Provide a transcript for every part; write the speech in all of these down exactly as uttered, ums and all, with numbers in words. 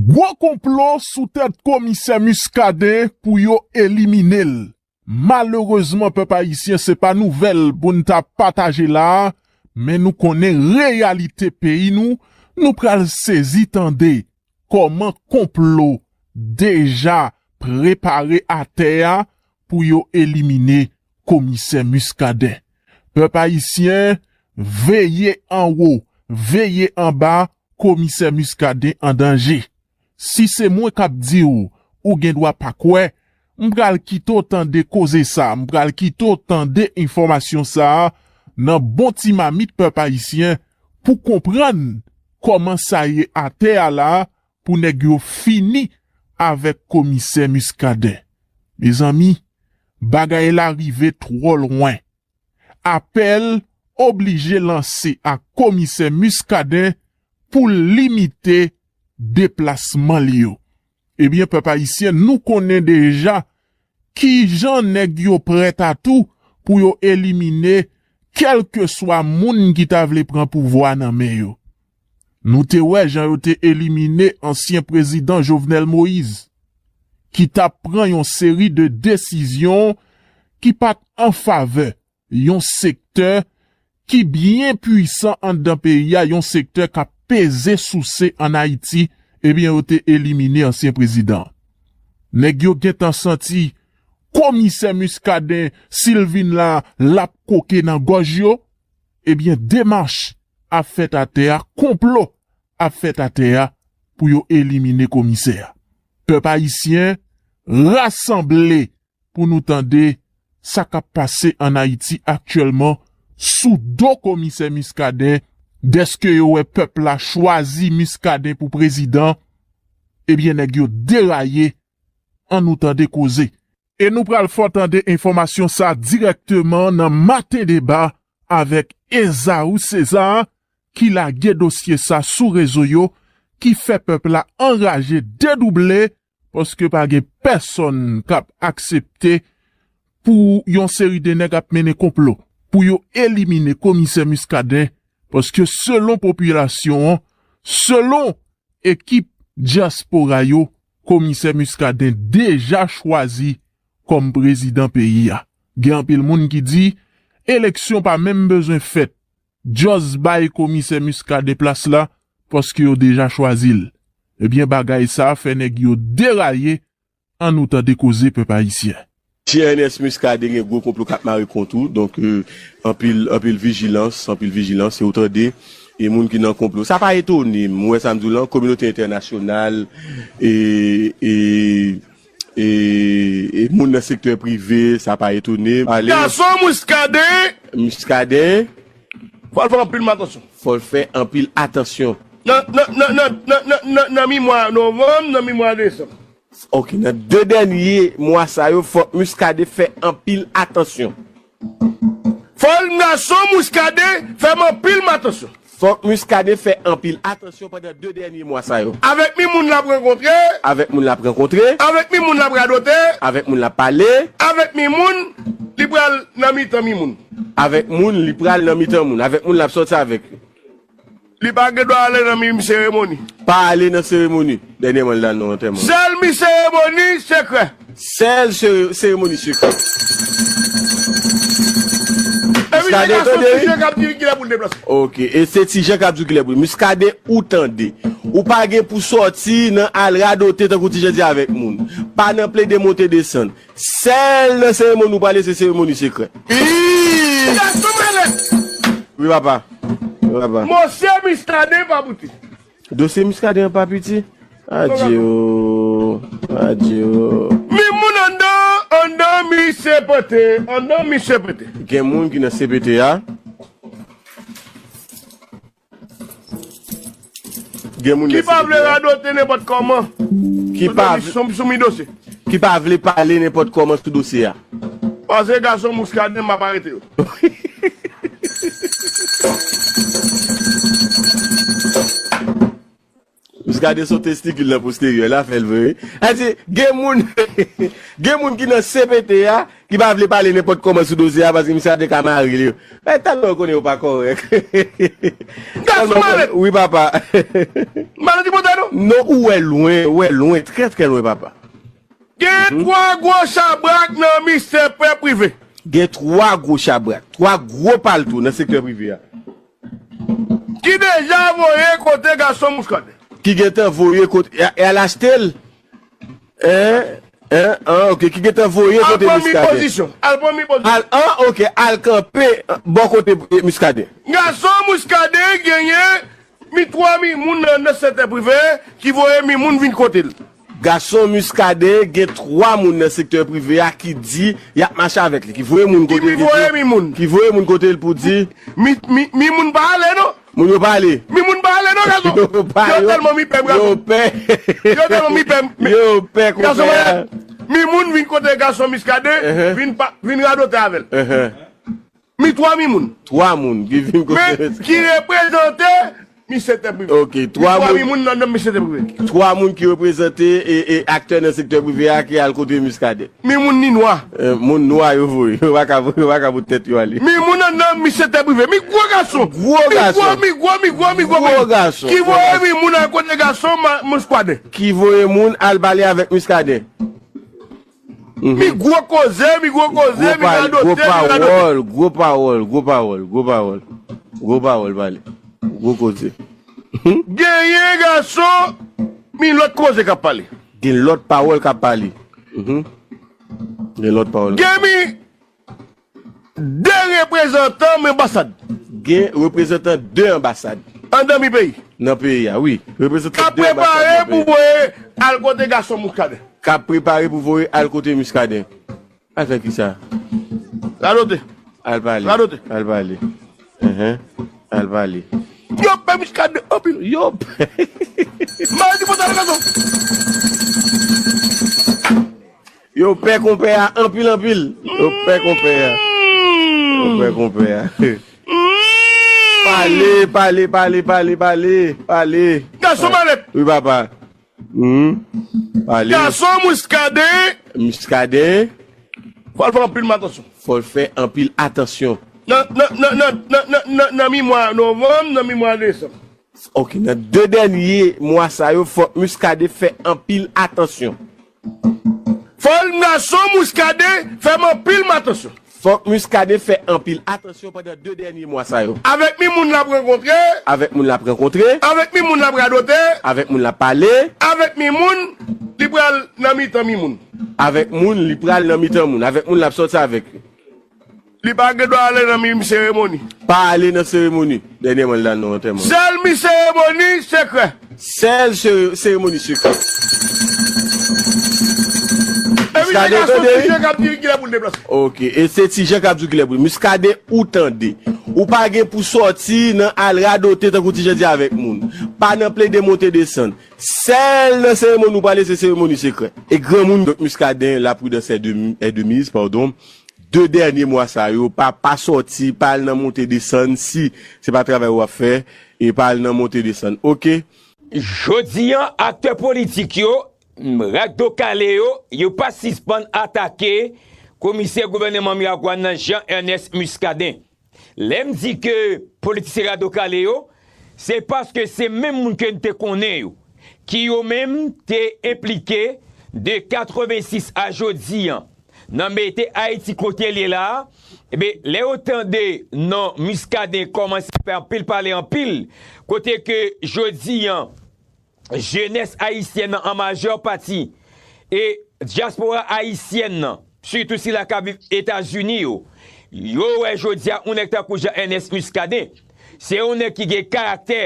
Gwo konplo sou tèt komisè Muscadin pou yo elimine l. Malerezman, pèp ayisyen, se pa nouvèl pou n ta pataje la a, men nou konnen reyalite peyi nou, nou pral sezi tande kòman konplo deja prepare atè a pou yo elimine komisè Muscadin. Pèp ayisyen, veye anwo, veye anba, komisè Muscadin an danje. Si se mwen k ap di w, ou gen dwa pa kwè, m pral kite w tande koze sa, m pral kite w tande enfòmasyon sa a nan bon ti mamit pèp ayisyen pou konprann kòman sa ye atè a la a pou nèg yo fini avèk komisè Muscadin. Mezanmi, bagay la rive twò lwen. Apèl oblije lanse a komisè Muscadin pou l limite deplasman l yo. Ebyen, pèp ayisyen, nou konnen deja kijan nèg yo prèt a tou pou yo elimine kèlkeswa moun ki ta vle pran pouvwa nan men yo. Nou te wè jan yo te elimine ansyen prezidan Jovenel Moïse, ki t ap pran yon seri de desizyon ki pa t an favè yon sektè ki byen pwisan anndan peyi a, yon sektè k ap peze souse ann Ayiti, ebyen, yo te elimine ansyen prezidan an. Nèg yo gentan santi komisè Muscadin, si l vin la, l ap koke nan gòj yo. Ebyen, demach ap fèt atè a, konplo ap fèt atè a pou yo elimine komisè a. Pèp ayisyen, rasanble pou nou tande sa k ap pase ann Ayiti aktyèlman sou do komisè Muscadin, dèske yo wè pèp la chwazi Muscadin pou prezidan, ebyen, nèg yo deraye, ann nou tande koze. E nou pral fè w tande enfòmasyon sa a dirèkteman nan Maten Deba avèk Ezaou César, ki lage dosye sa sou rezo yo, ki fè pèp la anraje, dedouble, paske pa gen pèsonn k ap aksepte pou yon seri de nèg ap mennen konplo pou yo elimine komisè Muscadin, paske selon popilasyon an, selon ekip dyaspora yo, komisè Muscadin deja chwazi kòm prezidan peyi a. Gen anpil moun ki di, eleksyon pa menm bezwen fèt, just bay komisè Muscadin plas la, paske yo deja chwazi l. Ebyen, bagay sa a fè nèg yo deraye, ann nou tande koze, pèp ayisyen. Mesye Ernest Muscadin, gen gwo konplo k ap mare kont ou, donk, euh, anpil, anpil vijilans, anpil vijilans, e ou tande, e moun ki nan konplo. Sa pa etone m, ou wè sa m di w lan, kominote entènasyonal, e, e, e, e moun nan sektè prive, sa pa etone m. Ale. Gason Muscadin! Muscadin. Fò l fè anpil atansyon. Fò l fè anpil atansyon. Nan, nan, nan mimwa novanm, nan mimwa desanm. Ok, nan de dènye mwa sa yo, fòk Muscadin fè anpil atansyon. Fòk gason Muscadin fè m anpil atansyon. Fòk Muscadin fè anpil atansyon pandan de dènye mwa sa yo. Avèk mi moun l ap rankontre. Avèk moun l ap rankontre. Avèk mi moun l ap radote. Avèk moun l ap pale. Avèk mi moun, li pral nan mitan mi moun. Avèk moun, li pral nan mitan moun. Avèk moun l ap sòti avèk yo. Li pa gen dwa ale nan mi seremoni. Pa ale nan seremoni. Dènyèman, l al nan antèman. Sèl mi seremoni sekrè. Sèl sere-, seremoni sekrè. Epi se gason Ti Jan k ap di kilè pou l deplase. Ok, e se Ti Jan k ap di w kilè pou l. Muscadin, ou tande. Ou pa gen pou sòti nan al radote tankou Ti Jan di avèk moun. Pa nan plede monte desann. Sèl nan seremoni ou prale, se seremoni sekrè. Ii! Gason malè! Wi, papa. Wi, papa. Mosye Muscadin pa piti. Dosye Muscadin an pa piti. Adye o. Adye o. Mi moun anndan, anndan mi C P T. Anndan mi C P T. Gen moun ki nan C P T a. Gen moun ki pa vle radote nenpòt kòman. Ki pa vle, sou, sou mi dosye. Ki pa vle pale nenpòt kòman sou dosye a. Pase gason Muscadin, m ap arete yo. Muscadin se yon testikil nan posteryè, l ap fè l vre, wi. Sa di, gen moun, gen moun ki nan C P T a, ki pa vle pale nenpòt kòman sou dosye a, paske Muscadin ka mare l yo. Men talè w konnen yo pa kòrèk. Gason malèt! Wi, papa. M pa nan ti pòtay, non? Non, ou wè lwen, ou wè lwen, trè, trè lwen, papa. Gen twa gwo chabrak nan sektè prive. Gen twa gwo chabrak, twa gwo palto nan sektè prive a. Ki deja voye kote gason Muscadin. Ki gentan voye kote, e, e al achte l. Hein? Hein? Ah, ok, ki gentan voye kote Muscadin. Al pran mi pozisyon, al pran mi pozisyon. Al, ah, ok, al kanpe bò kote, e, Muscadin. Gason Muscadin genyen mi twa mi moun nan, nan sektè prive ki voye mi moun vin kote l. Gason Muscadin gen twa moun nan sektè prive a ki di y ap mache avèk li, ki voye moun kote li, ki voye mi moun, ki voye moun kote l pou di mi, mi, mi moun pa ale, non. Moun yo pa ale. Mi moun pa ale, non, gason. Yo pa, yo tèlman mi pè, gason. Yo pè. Yo tèlman mi pè. Yo pè, gason konpè. Mi moun vin kote gason Muscadin, vin pa, vin radote avè l. Mi twa mi moun. Twa moun ki vin kote Muscadin. Men ki reprezante mi sektè prive. Ok, twa moun. Mi twa mi moun nan, nan mi sektè prive. Twa moun ki reprezante e, e aktè nan sektè prive a ki al kote Muscadin. Mi moun ni nwa. Eh, moun nwa yo voye. Yo pa ka, yo pa ka bout tèt yo ale. Mi moun nan, nan mi sektè prive. Mi gwo gason. Gwo gason. Mi gwo, mi gwo, mi gwo, mi gwo. Gwo gason. Ki voye mi moun al kote gason Muscadin. Ki voye moun al pale avèk Muscadin. Mi gwo koze, mi gwo koze, mi radote, mi radote. Gwo pawòl, gwo pawòl, gwo pawòl, gwo pawòl. Gwo pawòl pale. Gwo koze. Genyen gason, mi lòt koze k ap pale. Gen lòt pawòl k ap pale. Gen lòt pawòl. Gen mi de reprezantan anbasad. Gen reprezantan de anbasad. Anndan mi peyi. Nan peyi a, wi. Reprezantan de anbasad nan peyi a. K ap prepare pou voye al kote gason Muscadin. K ap prepare pou voye al kote Muscadin. Al fè kisa? Radote. Al pale. Radote. Al pale. Enhen. Al pale. Yo pè Muscadin anpil. Yo pè. Maladi pòtay gason. Yo pè konpè a anpil, anpil. Yo pè konpè a. Yo pè konpè a. Pale, pale, pale, pale, pale, pale. Gason malèt. Wi, papa. Pale. Gason Muscadin. Muscadin. Fò l fè anpil atansyon. Fò l fè anpil atansyon. Nan, nan, nan, nan mi mwa novanm, nan mi mwa desanm. Ok, nan de dènye mwa sa yo, fòk Muscadin fè anpil atansyon. Fòk gason Muscadin fè anpil atansyon. Fòk Muscadin fè anpil atansyon pandan de dènye mwa sa yo. Avèk mi moun l ap rankontre. Avèk moun l ap rankontre. Avèk mi moun l ap radote. Avèk moun l ap pale. Avèk mi moun li pral nan mitan mi moun. Avèk moun li pral nan mitan moun. Avèk moun l ap sòti avèk yo. Li pa gen dwa ale nan mi seremoni. Pa ale nan seremoni. Dènyèman, l al nan antèman. Sèl mi seremoni sekrè. Sèl sere-, seremoni sekrè. Epi se gason Ti Jan k ap di kilè pou l deplase. Ok, e se Ti Jan k ap di w kilè pou l. Muscadin, ou tande. Ou pa gen pou sòti nan al radote tankou Ti Jan di avèk moun. Pa nan plede monte desann. Sèl nan seremoni ou prale, se seremoni sekrè. E granmoun, donk Muscadin, la prudence est de, est de mise, pardon. De dènye mwa sa yo, pa, pa sòti, pa al nan monte desann, si se pa travay w ap fè, e pa al nan monte desann, ok? Jodi an, aktè politik yo, rado kale yo, yo pa sispann atake komisè gouvènman Miragwàn nan Jean Ernest Muscadin. Lè m di ke politisyen rado kale yo, se paske se menm moun ke n te konnen yo, ki yo menm te enplike de katrevensis a jodi an, nan mete Ayiti kote l ye la a. Ebyen, lè yo tande non Muscadin kòmanse fè anpil pale anpil, kote ke jodi an, jenès ayisyèn nan an majè pati, e dyaspora ayisyèn nan, sitou sila k ap viv Etazini yo, yo wè jodi a yon nèg tankou Jean Ernest Muscadin, se yon nèg ki gen karaktè,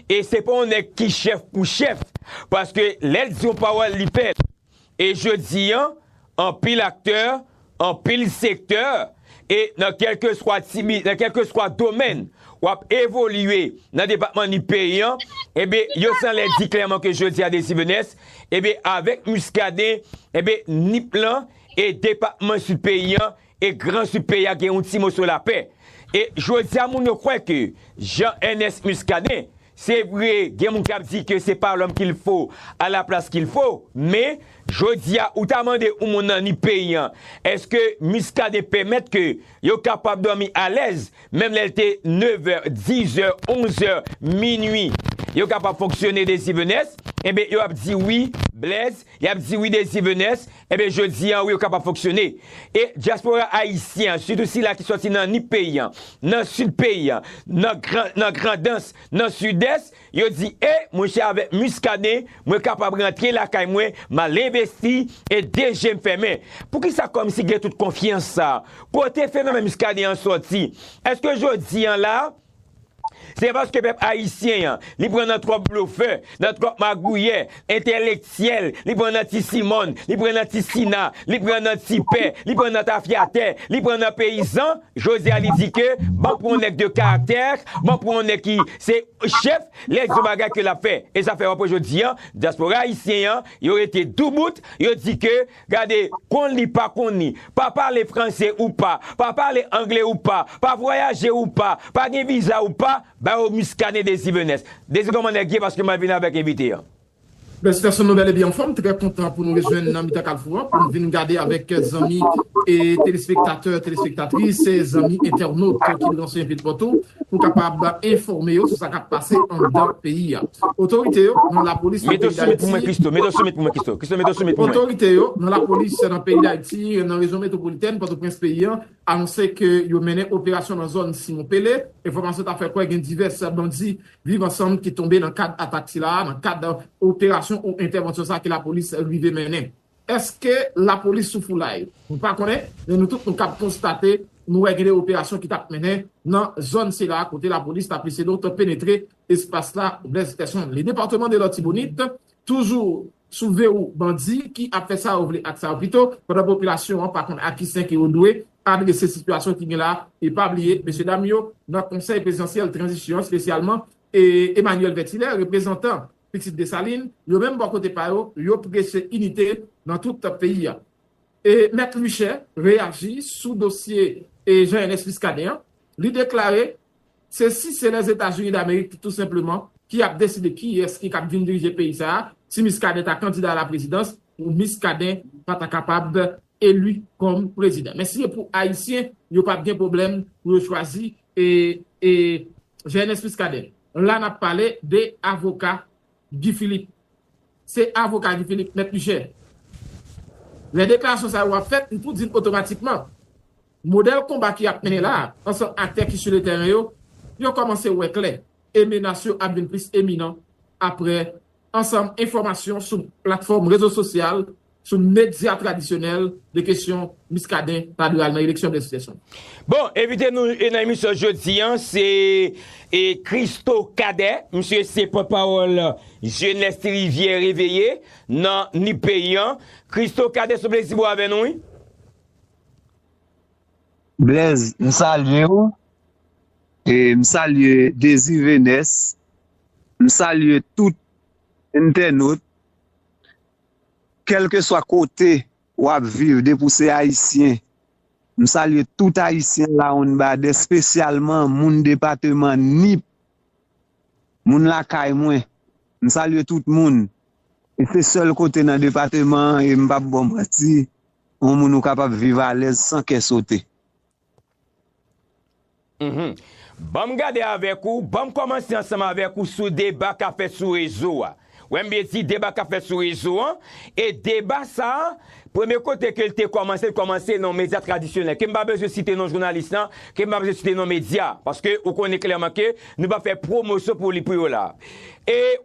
e se pa yon nèg ki chèf pou chèf, paske lè l di yon pawòl, li pè l. E jodi an, anpil aktè, anpil sektè, e nan kèlkeswa ti bi-, nan kèlkeswa domèn w ap evolye nan depatman Nip peyi an, ebyen, yo sanlè di klèman ke jodi a Désir Venès, ebyen, avèk Muscadin, ebyen, Nip lan e depatman Sid peyi an e Gran Sid peyi a gen yon ti moso lapè. E jodi a, moun yo kwè ke Jean Ernest Muscadin, Se vre, gen moun k ap di ke c'est pas l'homme qu'il faut à la place qu'il faut, men jodi a, ou ta mande yon moun nan Nip peyi an, èske Muscadin pèmèt ke yo kapab dòmi alèz, menm lè l te nevè, dizè, onzè, minui, yo kapab fonksyone Désir Venès? Enben, yo ap di wi, Blaise, y ap di wi, Désir Venès, enben, jodi an, wi, yo kapab fonksyone. E dyaspora ayisyen an, sitou sila ki sòti nan Nip peyi an, nan Sid peyi an, nan Gran, nan Grandans, nan Sidès, yo di, e, monchè, avèk Muscadin, mwen kapab rantre lakay mwen, m al envesti, e de je m fèmen. Poukisa kòmsi gen tout konfyans sa? Kote fenomèn Muscadin an sòti? Èske jodi an la, se paske pèp ayisyen an, li pran nan twòp blofè, nan twòp magouyè, entèlektyèl, li pran nan ti Simòn, li pran nan ti Sina, li pran nan ti pè, li pran nan tafyatè, li pran nan peyizan, jodi a li di ke, ban pou yon nèg de karaktè, ban pou yon nèg ki se chèf, lè di yon bagay ke l ap fè. E sa fè w ap wè jodi an, dyaspora ayisyen an, yo rete doubout, yo di ke, gade, konn li, pa konn li, pa pale franse ou pa, pa pale angle ou pa, pa vwayaje ou pa, pa gen viza ou pa, ba yo Muscadin Désir Venès. Désir, kòman nèg ye? Paske m al vin avèk envite an. Bèl sitiyasyon, nou bèl e byen anfòm, trè kontan pou nou rejwenn nan mitan kalfou an, pou nou vin gade avèk zanmi e telespektatè, telespektatris, zanmi entènot ki branche enpil potou, pou kapab enfòme yo sou sa k ap pase anndan peyi a. Otorite yo nan lapolis nan Mete w peyi sou mit pou mwen, Dayiti Christo. Mete w sou mit pou mwen, Christo. Christo, mete w sou mit pou mwen. Otorite yo nan lapolis nan peyi Dayiti, nan rejyon metwopolitèn Pòtoprens peyi an, anonse ke yo mennen operasyon nan zòn Simon Pele. Enfòmasyon ta fè kwè gen divès bandi Viv Ansanm ki tonbe nan kad atak sila a, nan kad operasyon ou entèvansyon sa ke lapolis rive mennen. Èske lapolis sou foulay? Nou pa konnen, men nou tout nou kab konstate, nou wè gen de operasyon ki t ap mennen nan zòn sila a, kote lapolis t ap eseye donk penetre espas la, Blaise Gerson. Le département de l'Artibonite, toujou sou vewou bandi ki ap fè sa yo vle ak sa yo pito, pandan popilasyon an pa konn a ki sen ke yo dwe adrese sitiyasyon ki gen la. E pa bliye, mesye dam yo nan Konsèy Prezidansyèl Tranzisyon, espesyalman, e Emmanuel Vertilaire, reprezantan Pitit Desalin, yo menm bò kote pa yo, yo preche inite nan tout peyi a. E Mèt Luchè reyaji sou dosye e Jean Ernest Muscadin an. Li deklare, se si se Lèzetazini Damerik tou senpleman ki ap deside kiyès ki kab vin dirije peyi sa a, si Muscadin ta kandida a la prezidans, pou Muscadin pa ta kapab eli kòm prezidan. Men si se pou Ayisyen, yo p ap gen pwoblèm pou yo chwazi e, e Jean Ernest Muscadin. La n ap pale de avoka Guy Philippe. Se avoka Guy Philippe, Mèt Luchè. Lè deklarasyon sa yo ap fèt, li tou di n otomatikman, modèl konba ki ap mennen la a, ansanm aktè ki sou le tèren yo, yo kòmanse wè klè, e menas yo ap vin plis eminan apre ansanm enfòmasyon sou platfòm rezo sosyal, sou medya tradisyonèl de kesyon Muscadin ta dwe al nan eleksyon Blaise Gerson. Bon, envite nou e nan emisyon jodi an, se e Christo Cadet, misye se pòtpawòl Jenès Ti Rivyè Reveye nan Nip peyi an. Christo Cadet, se yon plezi pou w avè nou, wi. Blaise, m salye w. E m salye Désir Venès. M salye tout entènot. Kèlkeswa kote w ap viv, depi w se ayisyen, m salye tout ayisyen Lawonn Badè, espesyalman moun depatman Nip, moun lakay mwen. M salye tout moun. E se sèl kote nan depatman an, e m p ap ba w manti, yon moun ou kapab viv alèz san kè sote. Mhm. Ban m gade avèk ou, ban m kòmanse ansanm avèk ou sou deba k ap fèt sou rezo a. Wè m byen di deba k ap fèt sou rezo an, e deba sa a, premye kote ke l te kòmanse, l kòmanse nan medya tradisyonèl, ke m pa bezwen site non jounalis lan, ke m pa bezwen site non medya, paske ou konnen klèman ke nou p ap fè pwomosyon pou li pou yo la. E